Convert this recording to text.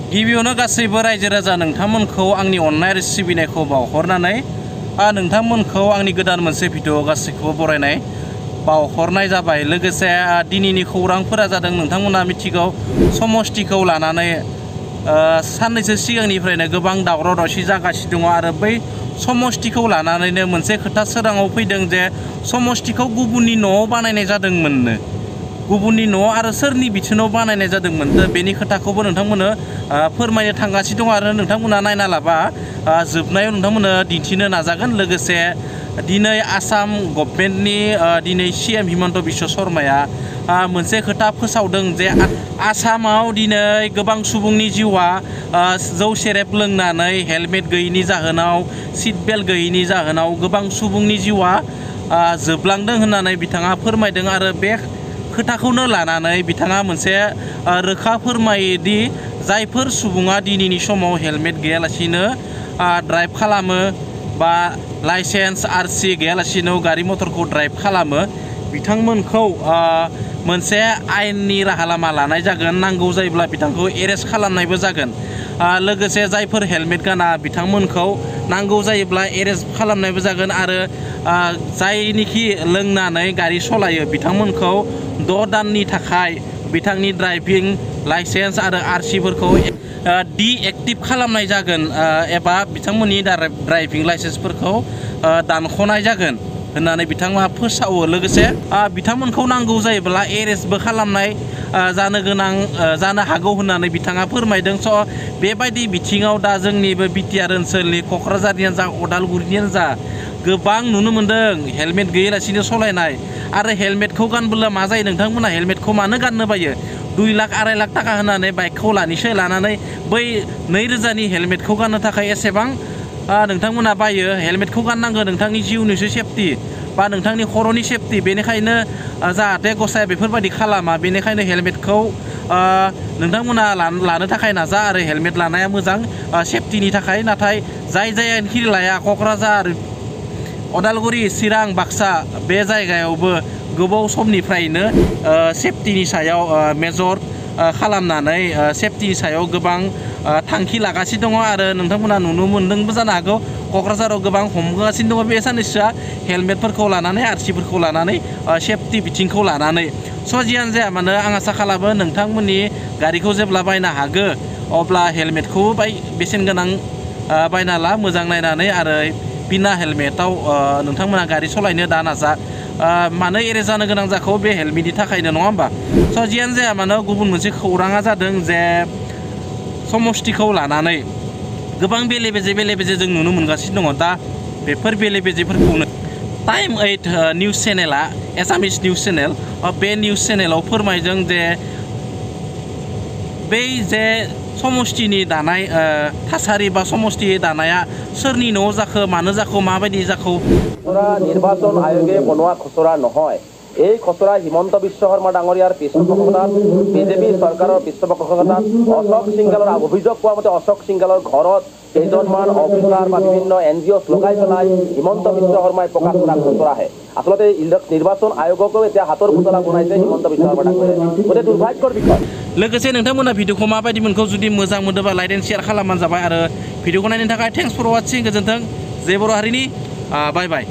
गिबियावनो गासैबो रायजो राजा नोंथांमोनखौ आंनि अननाय आरो सिबिनायखौ बावहरनानै नोंथांमोनखौ आंनि गोदान मोनसे भिडिअ गासैखौबो बरायनाय बावहरनाय जाबाय। लोगोसे दिनैनि खौरांफोरा जादों नोंथांमोना मिथिगौ समष्टिखौ लानानै साननैसो सिगांनिफ्रायनो गोबां दावराव दावसि जागासिनो दङ आरो बै समष्टिखौ लानानैनो मोनसे खोथा सोराङाव फैदों जे समष्टिखौ गुबुननि न'आव बानायनाय जादोंमोननो। गुबुननि न' आरो सोरनि बिथोनाव बानायनाय जादोंमोन बेनि खोथाखौबो नोंथांमोननो फोरमायनो थांगासिनो दं आरो नोंथांमोना नायना लाबा जोबनायाव नोंथांमोननो दिन्थिनो नाजागोन। लोगोसे दिनै आसाम गभर्नमेन्टनि दिनै CM हिमन्त बिश्व शर्माया मोनसे खोथा फोसावदों जे आसामाव दिनै गोबां सुबुंनि जिउआ जौ सेरेब लोंनानै हेलमेट गैयैनि जाहोनाव सिट बेल्ट गैयैनि जाहोनाव गोबां सुबुंनि जिउआ जोबलांदों होननानै बिथाङा फोरमायदों आरो बे खोथाखौनो लानानै बिथाङा मोनसे रोखा फोरमायोदि जायफोर सुबुङा दिनैनि समाव हेलमेट गैयालासिनो ड्राइभ खालामो बा लाइसेन्स RC गैयालासिनो गारि मटरखौ ड्राइभ खालामो बिथांमोनखौ मोनसे आयेननि राहा लामा लानाय जागोन। नांगौ जायोब्ला बिथांखौ एरेस्ट खालामनायबो जागोन। लोगोसे जायफोर हेलमेट गाना बिथांमोनखौ नांगौ जायोब्ला एरेस्ट खालामनायबो जागोन आरो जायनिखि लोंनानै गारि सालायो बिथांमोनखौ 6 दाननि थाखाय बिथांनि ड्राइभिं लाइसेन्स आरो RCफोरखौ डिएक्टिभ खालामनाय जागोन एबा बिथांमोननि ड्राइभिं लाइसेन्सफोरखौ दानख'नाय जागोन होननानै बिथांमोना फोसावो। लोगोसे बिथांमोनखौ नांगौ जायोब्ला एरेस्टबो खालामनाय जानो हागौ होननानै बिथाङा फोरमायदों। स' बेबायदि बिथिङाव दा जोंनि बे बिटिआर ओनसोलनि क'क्राझारनियानो जा उदालगुरिनियानो जा गोबां नुनो मोन्दों हेलमेट गैयालासिनो सालायनाय। आरो हेलमेटखौ गानबोला मा जायो नोंथांमोना हेलमेटखौ मानो गाननो बायो? 2 लाख 2.5 लाख थाखा होनानै बाइकखौ लानानै बै 2000नि हेलमेटखौ गाननो थाखाय एसेबां नोंथांमोना बायो। हेलमेटखौ गाननांगौ नोंथांनि जिउनिसो सेफटि बा नोंथांनि खर'नि सेफटि। बेनिखायनो जाहाथे गसाया बेफोरबायदि खालामा बेनिखायनो हेलमेटखौ नोंथांमोना लानो थाखाय नाजा आरो हेलमेट लानाया मोजां सेफटिनि थाखाय। नाथाय जायखि लाया क'क्राझार उदालगुरि चिरां बाक्सा बे जायगायावबो गोबाव समनिफ्रायनो सेफटिनि सायाव मेजर खालामनानै सेफटिनि सायाव गोबां थांखि लागासिनो दङ आरो नोंथांमोना नुनो मोन्दोंबो जानो हागौ क'क्राझाराव गोबां हमगासिनो दङ बे साननैसोआ हेलमेटफोरखौ लानानै RCफोरखौ लानानै सेफटि बिथिंखौ लानानै। स' जियानो जाया मानो आं आसा खालामो नोंथांमोननि गारिखौ जेब्ला बायनो हागो अब्ला हेलमेटखौ बेसेन गोनां बायना ला मोजां नायनानै आरो बिना हेलमेटाव नोंथांमोना गारि सालायनो दा नाजा। मानो एरेस्ट जानो गोनां जाखो बे हेलमेटनि थाखायनो नङा होमबा? स' जियानो जाया मानो गुबुन मोनसे खौराङा जादों जे समष्टिखौ लानानै गोबां बेले बेजे जों नुनो मोनगासिनो दङ। दा बेफोर बेले बेजेफोरखौनो टाइम 8 निउस चेनेला एसामिस निउस चेनेल बे निउस चेनेलाव फोरमायदों जे बै जे समष्टिनि दानाय थासारि बा समष्टि दानाया सोरनि न'आव जाखो मानो जाखो माबायदि जाखो নির্বাচন আয়োগে বনোৱা খচৰা নহয়। এই খচৰা হিমন্ত বিশ্ব শৰ্মা ডাঙৰীয়াৰ পৃষ্ঠপোষকতাত বিজেপি চৰকাৰৰ পৃষ্ঠপোষকতাত অশোক সিংগালৰ অভিযোগ পোৱা মতে অশোক সিংগালৰ ঘৰত কেইজনমান অফিচাৰ বা বিভিন্ন NGOs লগাই পেলাই হিমন্ত বিশ্ব শৰ্মাই প্ৰকাশ কৰা খচৰাহে আচলতে নিৰ্বাচন আয়োগকো এতিয়া হাতৰ পুতলা বনাইছে হিমন্ত বিশ্ব শৰ্মা ডাঙৰীয়াই। গতিকে দুৰ্ভাগ্যৰ বিষয়। लोगोसे नोंथांमोना भिडिअखौ माबायदि मोनखौ जुदि मोजां मोनोबा लाइक एन्ड शेयार खालामबानो जाबाय आरो भिडिअखौ नायनो थाखाय थेंक्स फर वाचिं। गोजोन्थों। जय बर' हारिनि बाय बाय।